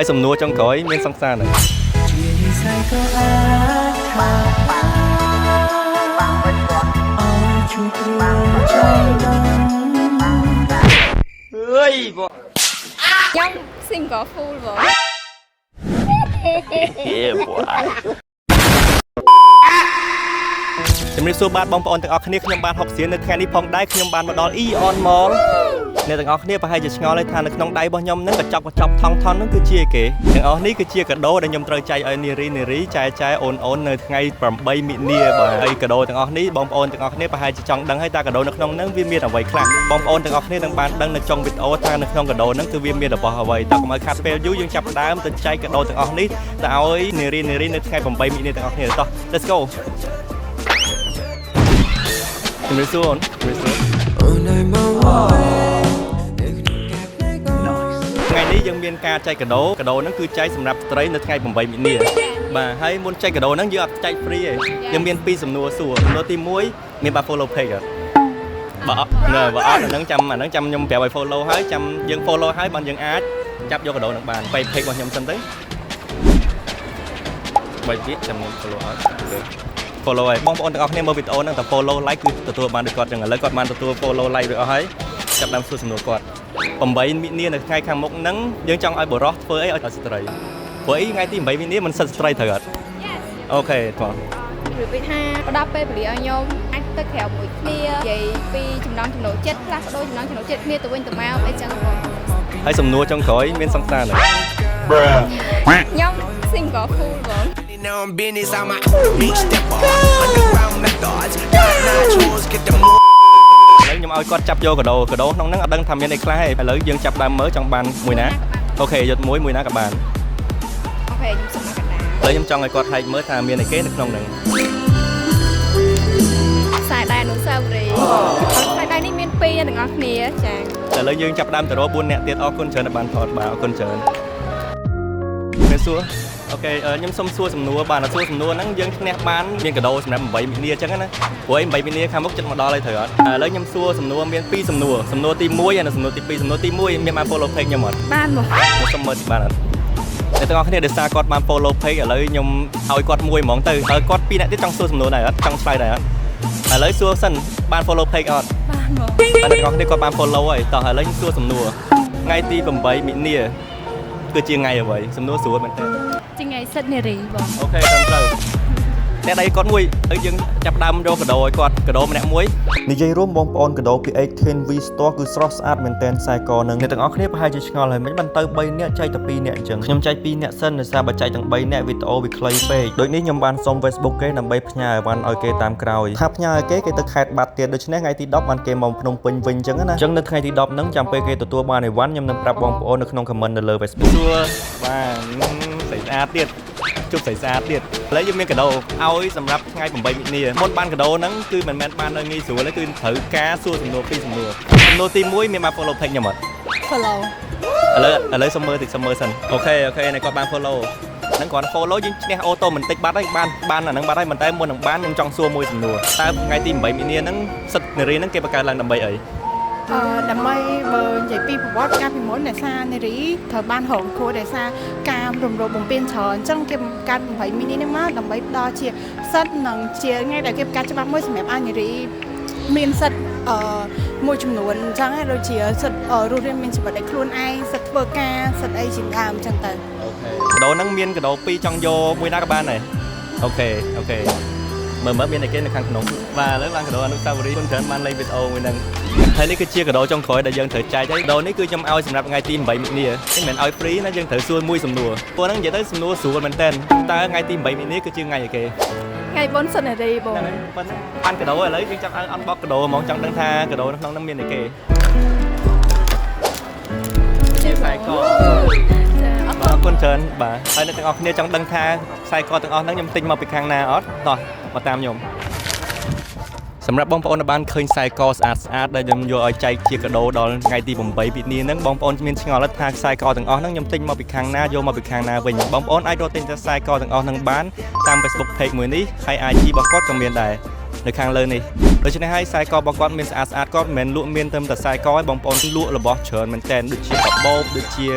ហើយសំណួរចុងក្រោយមានសង្សារនៅ ជានិស័យក៏អាចថាឲ្យជួបរួមចៃដន្យ ខ្ញុំ single full បង ជំរាបសួរបាទបងប្អូនទាំងអស់គ្នាខ្ញុំបាទហុកសៀននៅថ្ងៃនេះផងដែរខ្ញុំបានមកដល់ Aeon Mall អ្នកទាំងអស់គ្នាប្រហែលជាឆ្ងល់ហើយថានៅក្នុងដៃរបស់ខ្ញុំហ្នឹងកញ្ចប់កញ្ចប់ថងថនហ្នឹងគឺជាអីគេទាំងអស់នេះគឺជាកាដូដែលខ្ញុំត្រូវចែកឲ្យនារីនារីចែកចែកអូនអូននៅថ្ងៃ8មិនិនាបាទហើយកាដូទាំងអស់នេះបងប្អូនទាំងអស់គ្នាប្រហែលជាចង់ដឹងហើយតើកាដូនៅក្នុងហ្នឹងវាមានអ្វីខ្លះបងប្អូនទាំងអស់គ្នានឹងបានដឹងនៅចុងវីដេអូថានៅក្នុងកាដូហ្នឹងគឺវាមានរបស់អ្វីតើកុំឲ្យខាត់ពេលយូរយើងចាប់ផ្ដើមទៅចែកកាដូទាំងអស់នេះទៅឲ្យនារីនារីនៅថ្ងៃ8មិនិនាទាំងអស់គ្នាតោះ Let's go ជំរាបសួរអូនជំរាបសួរ អូនឲ្យមកវិញនៅក្នុងកែបនៃកូន ថ្ងៃនេះយើងមានការចែកកាដូកាដូហ្នឹងគឺចែកសម្រាប់ស្ត្រីនៅថ្ងៃ8មិនិនាបាទហើយមុនចែកកាដូហ្នឹងយើងអត់ចែក free ទេយើងមានពីរសំណួរសួរសំណួរទី1មានបាទ follow page អត់បើអត់ណែបើអត់អាហ្នឹងចាំអាហ្នឹងចាំខ្ញុំប្រាប់ឲ្យ follow ហើយចាំយើង follow ហើយបានយើងអាចចាប់យកកាដូហ្នឹងបានបែក page របស់ខ្ញុំសិនទៅបីទៀតចាំខ្ញុំ follow ឲ្យ OK follow ហើយបងប្អូនទាំងអស់គ្នាមើលវីដេអូហ្នឹងតែ follow like គឺទទួលបានដូចគាត់ចឹងឥឡូវគាត់បានទទួល follow like រួចអស់ហើយចាប់ដើមសួរសំណួរគាត់8មិនិនានៅថ្ងៃខាងមុខហ្នឹងយើងចង់ឲ្យបុរសធ្វើអីឲ្យស្ត្រីព្រោះអីថ្ងៃទី8មិនិនាមិនសិតស្ត្រីត្រូវអត់ Yes. OK តោះ របៀបថាផ្ដល់ពេលវេលាឲ្យខ្ញុំអាចទៅក្រៅមួយគ្នានិយាយពីចំណង់ចំណូលចិត្តផ្លាស់ប្ដូរចំណង់ចំណូលចិត្តគ្នាទៅវិញទៅមកអីចឹងបង ហើយសំណួរចុងក្រោយមានសង្សារនៅ ខ្ញុំ single full បង Now I'm business, I'm a big stepper. Underground methods, top notch hoes get the move. ឥឡូវខ្ញុំឲ្យគាត់ចាប់យកកាដូកាដូក្នុងហ្នឹងអត់ដឹងថាមានអីខ្លះទេឥឡូវយើងចាប់ដើមមើលចង់បានមួយណា OK យកមួយមួយណាក៏បាន OK ខ្ញុំសុំមកកណ្ដាល ឥឡូវខ្ញុំចង់ឲ្យគាត់ហែកមើលថាមានអីគេនៅក្នុងហ្នឹង ខ្សែដៃអនុស្សាវរីយ៍ខ្សែដៃនេះមានពីរទាំងអស់គ្នាចា ឥឡូវយើងចាប់ដើមទៅរក4នាក់ទៀតអរគុណច្រើនដែលបានថតបាទអរគុណច្រើនមានសួរ OK ខ្ញុំសុំសួរសំណួរបាទសួរសំណួរហ្នឹងយើងឈ្នះបានមានកាដូសម្រាប់8មីនាអញ្ចឹងណាព្រោះអី8មីនាខាងមុខចិត្តមកដល់ហើយត្រូវអត់ឥឡូវខ្ញុំសួរសំណួរមាន2សំណួរសំណួរទី1ហើយនិងសំណួរទី2សំណួរទី1មានបាន follow page ខ្ញុំអត់ បានមក ខ្ញុំសុំមើលតិចបានអត់អ្នកទាំងអស់គ្នាដោយសារគាត់បាន follow page ឥឡូវខ្ញុំឲ្យគាត់មួយហ្មងទៅហើយគាត់ពីរអ្នកទៀតចង់សួរសំណួរដែរអត់ចង់ឆ្លើយដែរអត់ឥឡូវសួរសិនបាន follow page អត់ បានមក បាទអ្នកទាំងអស់គ្នាគាត់បាន follow ហើយតោះឥឡូវខ្ញុំសួរសំណួរថ្ងៃទី8មិនិនាគឺជាថ្ងៃអ្វីសំណួរស្រួលមែនទែន ជាថ្ងៃសិទ្ធិនារីបង OK ត្រឹមត្រូវអ្នកដៃគាត់មួយហើយយើងចាប់ផ្ដើមរកកាដូឲ្យគាត់កាដូម្នាក់មួយនិយាយរួមបងប្អូនកាដូពី H10V Store គឺស្រស់ស្អាតមែនទែនខ្សែកនឹងអ្នកទាំងអស់គ្នាប្រហែលជាឆ្ងល់ហើយមិនបានទៅ3នាក់ចែកតែ2នាក់អញ្ចឹងខ្ញុំចែក2នាក់សិនដោយសារបើចែកទាំង3នាក់វីដេអូវាខ្លីពេកដូចនេះខ្ញុំបានសុំ Facebook គេដើម្បីផ្ញើអីវ៉ាន់ឲ្យគេតាមក្រោយថាផ្ញើឲ្យគេគេទៅខេត្តបាត់ទៀតដូច្នេះថ្ងៃទី10បានគេមកភ្នំពេញវិញអញ្ចឹងណាអញ្ចឹងនៅថ្ងៃទី10ហ្នឹងចាំពេលគេទទួលបានអីវ៉ាន់ខ្ញុំនឹងប្រាប់បងប្អូននៅក្នុង comment នៅលើ Facebook សួរបាទស្អីស្អាតទៀត ជប់ស្រីស្អាតទៀតឥឡូវយើងមានកាដូឲ្យសម្រាប់ថ្ងៃ8មិនិនាមុនបានកាដូហ្នឹងគឺមិនមែនបាននៅងាយស្រួលទេគឺត្រូវការសួរសំណួរពីរសំណួរសំណួរទី1មានបាន follow page ខ្ញុំអត់ follow ឥឡូវសុំមើលតិចសុំមើលសិន OK OK នេះគាត់បាន follow ហ្នឹងគ្រាន់ follow យើងឈ្នះ auto បន្តិចបាត់ហើយបានបានអាហ្នឹងបាត់ហើយមិនតែមុននឹងបានខ្ញុំចង់សួរមួយសំណួរតើថ្ងៃទី8មិនិនាហ្នឹងសិទ្ធិនារីហ្នឹងគេបង្កើតឡើងដើម្បីអី ដើម្បីបើនិយាយពីប្រវត្តិកាលពីមុនដោយសារនារីត្រូវបានរងគ្រោះដោយសារការរំលោភបំពានច្រើនអញ្ចឹងគេបង្កើត8មីនីនេះមកដើម្បីផ្ដល់ជាសិទ្ធិនិងជាថ្ងៃដែលគេបង្កើតច្បាប់មួយសម្រាប់ឲ្យនារីមានសិទ្ធិមួយចំនួនអញ្ចឹងឯងដូចជាសិទ្ធិរស់រានមានជីវិតឲ្យខ្លួនឯងសិទ្ធិធ្វើការសិទ្ធិអីជាដើមអញ្ចឹងទៅ OK កាដូហ្នឹងមានកាដូពីរចង់យកមួយណាក៏បានដែរ OK OK មើលមើលមានអីគេនៅខាងក្នុងបាទឥឡូវបានកាដូអនុស្សាវរីយ៍គុណច្រើនបានលេងវីដេអូមួយហ្នឹងហើយនេះគឺជាកាដូចុងក្រោយដែលយើងត្រូវចែកហើយកាដូនេះគឺខ្ញុំឲ្យសម្រាប់ថ្ងៃទី8មិនិនានេះមិនមែនឲ្យ free ណាយើងត្រូវសួរមួយសំណួរពួកហ្នឹងនិយាយទៅសំណួរស្រួលមែនតើតើថ្ងៃទី8មិនិនាគឺជាថ្ងៃអីគេ ថ្ងៃបុណ្យសិទ្ធិនារីបង ហ្នឹងហើយប៉ុណ្ណឹងបានកាដូឥឡូវយើងចាប់ឲ្យ unbox កាដូហ្មងចង់ដឹងថាកាដូនៅក្នុងហ្នឹងមានអីគេជាខ្សែក ចាអរ បាទអរគុណច្រើនបាទហើយអ្នកទាំងអស់គ្នាចង់ដឹងថាខ្សែកទាំងអស់ហ្នឹងខ្ញុំទិញមកពីខាងណាអត់តោះមកតាមខ្ញុំសម្រាប់បងប្អូនដែលបានឃើញខ្សែកស្អាតស្អាតដែលខ្ញុំយកឲ្យចែកជាកាដូដល់ថ្ងៃទី8ពិនាហ្នឹងបងប្អូនមានឆ្ងល់ថាខ្សែកទាំងអស់ហ្នឹងខ្ញុំទិញមកពីខាងណាយកមកពីខាងណាវិញបងប្អូនអាចរកទិញខ្សែកទាំងអស់ហ្នឹងបានតាម Facebook page មួយនេះហើយ IG របស់គាត់ក៏មានដែរ នៅខាងលើនេះដូច្នេះហើយខ្សែករបស់គាត់មានស្អាតស្អាតគាត់មិនមែនលក់មានត្រឹមតែខ្សែកឯងបងប្អូនលក់របស់ច្រើនមែនតើដូចជាកាបូបដូចជា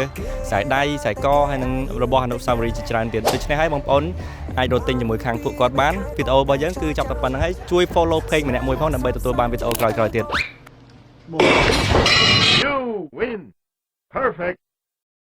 ខ្សែដៃខ្សែកហើយនិងរបស់អនុស្សាវរីយ៍ជាច្រើនទៀតដូច្នេះហើយបងប្អូនអាចរកទិញជាមួយខាងពួកគាត់បានវីដេអូរបស់យើងគឺចប់តែប៉ុណ្្នឹងហើយជួយ follow page ម្នាក់មួយផងដើម្បីទទួលបានវីដេអូក្រោយៗទៀត You win. Perfect.